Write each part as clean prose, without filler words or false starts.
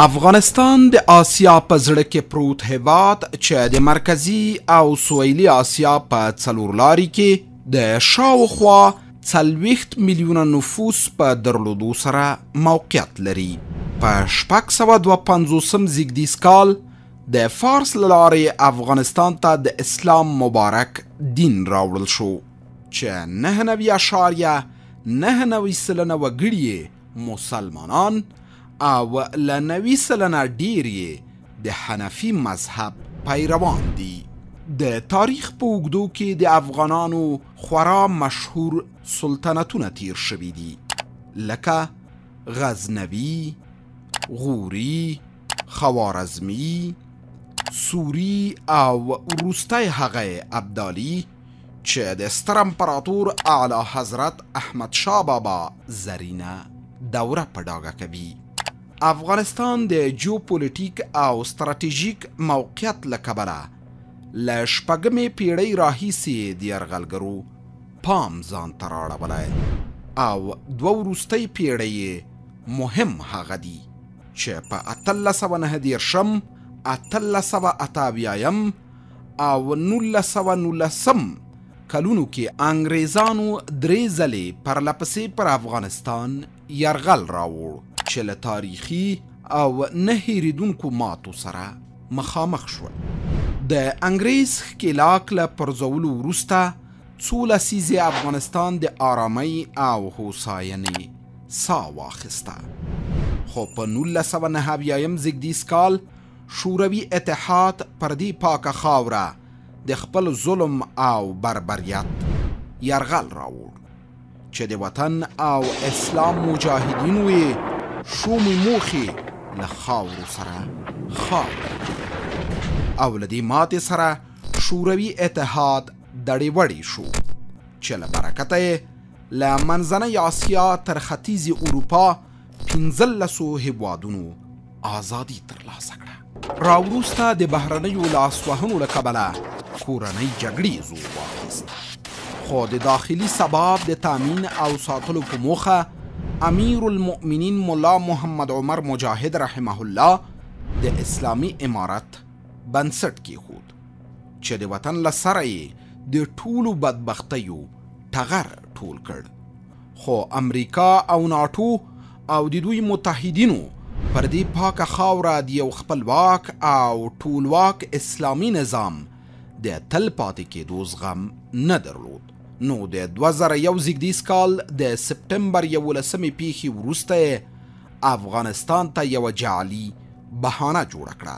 افغانستان د آسیا په زړه کې پروت هیواد چې د مرکزي او سویلي آسیا په څلور لاري کې د شاوخوا 40 میلیونه نفوس په درلودو سره موقعیت لري. په 652 زیږدیز کال د فارس له لارې افغانستان ته د اسلام مبارک دین راوړل شو چې 99.99% وګړي یې مسلمانان او له 90% ډېر یې د حنفي مذهب پیروان دي. د تاریخ په اوږدو کې د افغانانو خورا مشهور سلطنتونه تیر شوي دي، لکه غزنوي، غوري، خوارزمي، سوري او وروستی هغه ابدالي چې د ستر امپراتور اعلی حضرت احمد شاه بابا زرینه دوره په ډاګه کوي. افغانستان د جیوپولیټیک او ستراتیژیک موقعیت له کبله له شپږمې پیړۍ راهیسې د یرغلګرو پام ځان ته راړولی او دوه وروستۍ پیړۍ یې مهم هغه دي چې په 1839، 1878 او 1919 کلونو کې انګریزانو درې ځلې پرلپسې پر افغانستان یرغل راوړ چې له تاریخي او نه هېرېدونکو ماتو سره مخامخ شول. د انګریز ښکېلاک له پرځولو وروسته څو لسیزې افغانستان د آرامۍ او هوساینې سا واخیسته، خو په 1979 زیږدیز کال شوروي اتحاد پر دې پاکه خاوره د خپل ظلم او بربریت یرغل راوړ چې د وطن او اسلام مجاهدینو یې شومې موخې له خاورو سره خاورې کړې او له دې ماتې سره شوروي اتحاد دړې وړې شو چې له برکته یې له منځنۍ آسیا تر ختیځې اروپا 15 هیوادونو ازادي ترلاسه کړه. راوروسته د بهرنیو لاسوهنو له کبله کورنۍ جګړې زور واخیست، خو د داخلي ثبات د تامین او ساتلو په موخه امیر المؤمنین ملا محمد عمر مجاهد رحمه الله د اسلامي امارت بنسټ کیښود چې د وطن له سره یې د ټولو بدبختیو ټغر ټول کړ. خو امریکا او ناټو او د دوی متحدینو پر دې پاکه خاوره د یو خپلواک او ټولواک اسلامي نظام د تل پاتې کېدو زغم نه درلود. نو د 2001 زیږدیز کال د سپټمبر 11 پیښې وروسته یې افغانستان ته یوه جعلي بهانه جوړه کړه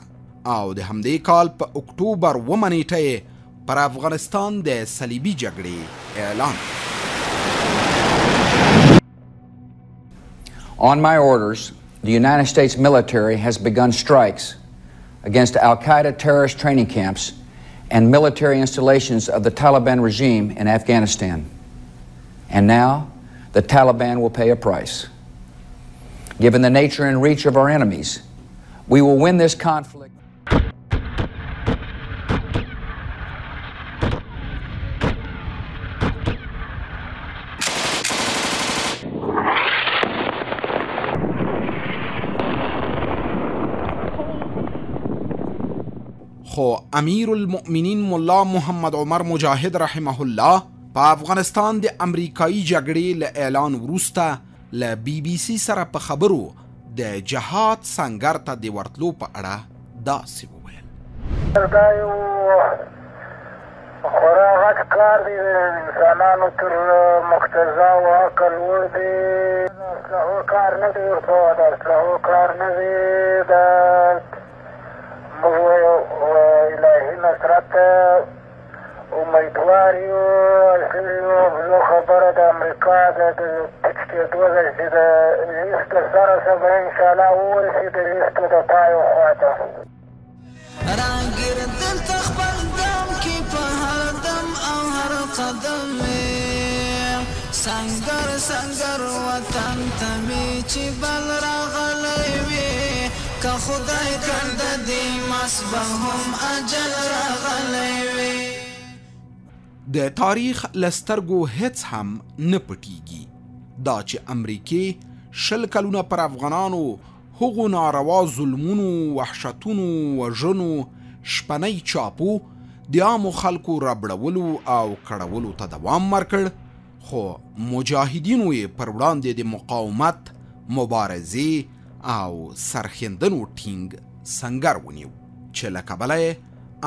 او د همدې کال په اکتوبر 7 نیټه یې پر افغانستان د صلیبي جګړې اعلان. On my orders, the United States military has begun strikes against Al-Qaeda terrorist training camps and military installations of the Taliban regime in Afghanistan. And now, the Taliban will pay a price. Given the nature and reach of our enemies, we will win this conflict. خو امیر المؤمنین ملا محمد عمر مجاهد رحمه الله په افغانستان د امریکایي جګړې له اعلان وروسته له بي بي سي سره په خبرو د جهاد سنګر ته د ورتلو په اړه داسې وویل: دا یو خورا غټ کار دی، د انسانانو تر مقتضا او عقل لوړ دی. د اسلحو کار نه دی، ورته د اسلحو کار نه دی. د موږ الهي نصرت امیدوار یو. یو خبره د امریکا د ټیټ کېدو ده چې د لیست سره سره انشاءالله وورسي د لیست د پای خوا ته. راګر دلته خپل دم کې په هر دم او هر قدم سنګر سنګر وطن ته مې چې بل راغلی وي، که خدای کړ د دې مس به هم اجل راغلی وي. د تاریخ له سترګو هیڅ هم نه پټیږي دا چې امریکې 20 کلونه پر افغانانو هغو ناروا ظلمونو، وحشتونو، وژنو، شپنۍ چاپو، د عامو خلکو ربړولو او کړولو ته دوام ورکړ، خو مجاهدینو یې پر وړاندې د مقاومت، مبارزې او سرښندنو ټینګ سنګر ونیو چې له کبله یې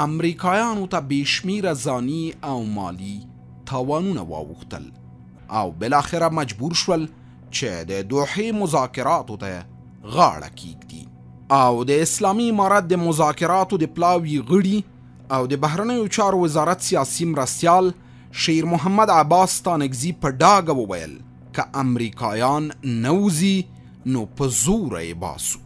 امریکایانو ته بې شمېره ځاني او مالي تاوانونه واوښتل او بالاخره مجبور شول چې د دوحې مذاکراتو ته غاړه کیږدي. او د اسلامي امارت د مذاکراتو د پلاوي غړي او د بهرنیو چارو وزارت سیاسي مرستیال شیر محمد عباس ستانکزي په ډاګه وویل، که امریکایان نه وځي نو په زوره یې باسو.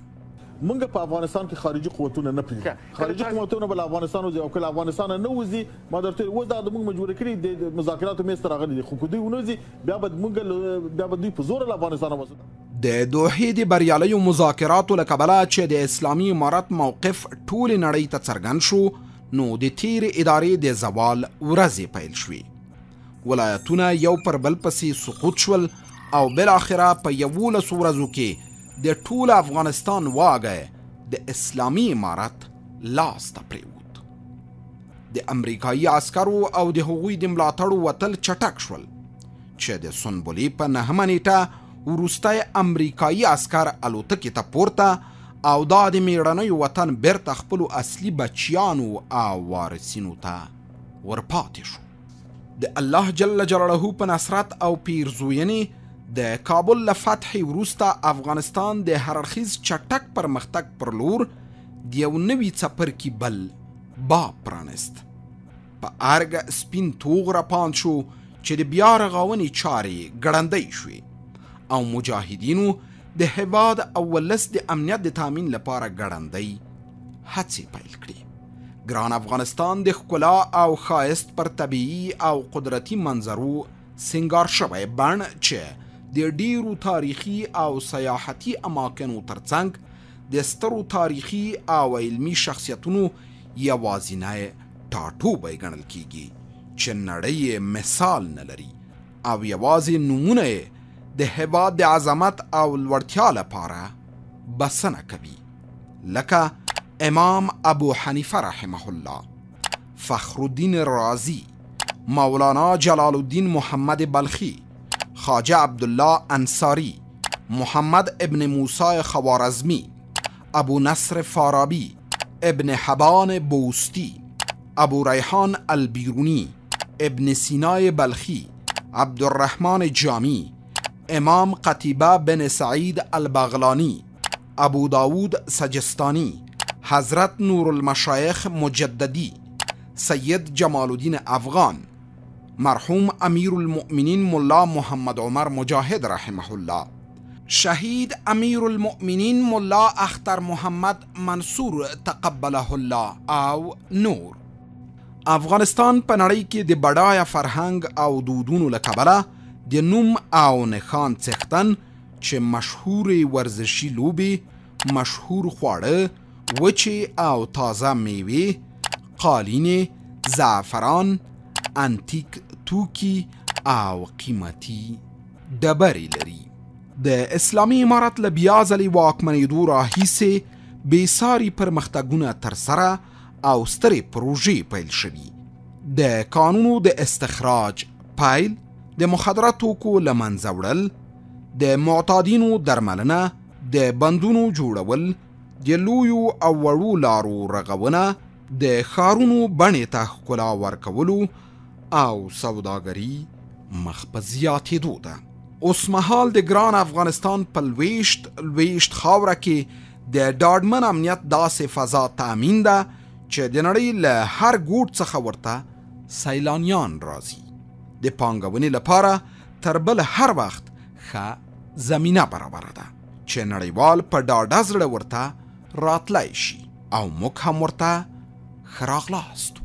مونږ په افغانستان کې خارجي قوتونه نه پریږدو، خارجي قوتونه به له افغانستان وځي او که له افغانستانه نه وځي، ما درته وویل اوس دا د مونږ مجبور کړي د مذاکراتو میز ته راغلي دي، خو که دوی ونه وځي بیا به مونږ بیا به دوی په زوره له افغانستانه وباسو. د دوحې د بریالیو مذاکراتو له کبله چې د اسلامي امارت موقف ټولې نړۍ ته څرګند شو، نو د تیرې ادارې د زوال ورځې پیل شوې. ولایتونه یو پر بل پسې سقوط شول او بالاخره په 11 ورځو کې د ټول افغانستان واګی د اسلامي امارت لاس ته پرېوت. د امریکایي عسکرو او د هغوی د ملاتړو وتل چټک شول چې د سنبلې په 9 نیټه وروستی امریکایي عسکر الوتکې ته پورته او دا د میړنیو وطن بیرته خپلو اصلي بچیانو او وارثینو ته ورپاتې شو. د الله جل جلاله په نصرت او پیرزوینې د کابل له فتحې وروسته افغانستان د هر اړخیز چټک پرمختګ پر لور د یو نوي څپرکي بل باب پرانست. په ارګ سپین توغ رپاند شو چې د بیا رغاونې چارې ګړندۍ شوې او مجاهدینو د هیواد او ولس د امنیت د تامین لپاره ګړندۍ هڅې پیل کړې. ګران افغانستان د ښکلا او ښایست پر طبیعي او قدرتي منظرو سنګار شوی بڼ چې د ډیرو تاریخي او سیاحتي اماکنو ترڅنګ د سترو تاریخي او علمي شخصیتونو یوازینی ټاټوبی ګڼل کیږي چې نړۍ یې مثال نه لري او یوازې نومونه یې د هیواد د عظمت او لوړتیا لپاره بسنه کوي، لکه امام ابو حنیفه رحمه الله، فخرالدین رازی، مولانا جلال الدین محمد بلخی، خواجه عبدالله انصاری، محمد ابن موسی خوارزمی، ابو نصر فارابی، ابن حبان بوستی، ابو ریحان البیرونی، ابن سینای بلخی، عبدالرحمن جامی، امام قتیبه بن سعید البغلانی، ابو داود سجستانی، حضرت نور المشایخ مجددی، سید جمال الدین افغان، مرحوم امیر المؤمنین ملا محمد عمر مجاهد رحمه الله، شهید امیر المؤمنین ملا اختر محمد منصور تقبله الله او نور. افغانستان په نړۍ کې د بډایه فرهنګ او دودونو له کبله د نوم او نښان څښتن چې مشهورې ورزشي لوبې، مشهور خواړه، وچې او تازه میوې، قالینې، زعفران، انتیک توکي او قیمتي ډبرې لري. د اسلامي امارت له بیا ځلې واکمنېدو راهیسې بې ساري پرمختګونه ترسره او سترې پروژې پیل شوي. د کانونو د استخراج پیل، د مخدره توکو له منځه وړل، د معتادینو درملنه، د بندونو جوړول، د لویو او وړو لارو رغونه، د ښارونو بڼې ته ښکلا ورکولو او سوداګري مخ په زیاتېدو ده. اوسمهال د ګران افغانستان په لویشت لویشت خاوره کې د ډاډمن امنیت داسې فضا تامین ده چې د نړۍ له هر ګوټ څخه ورته سیلانیان راځي. د پانګونې لپاره تر بل هر وخت ښه زمینه برابره ده چې نړیوال په ډاډه زړه ورته راتلی شي او موږ هم ورته ښه راغلاست.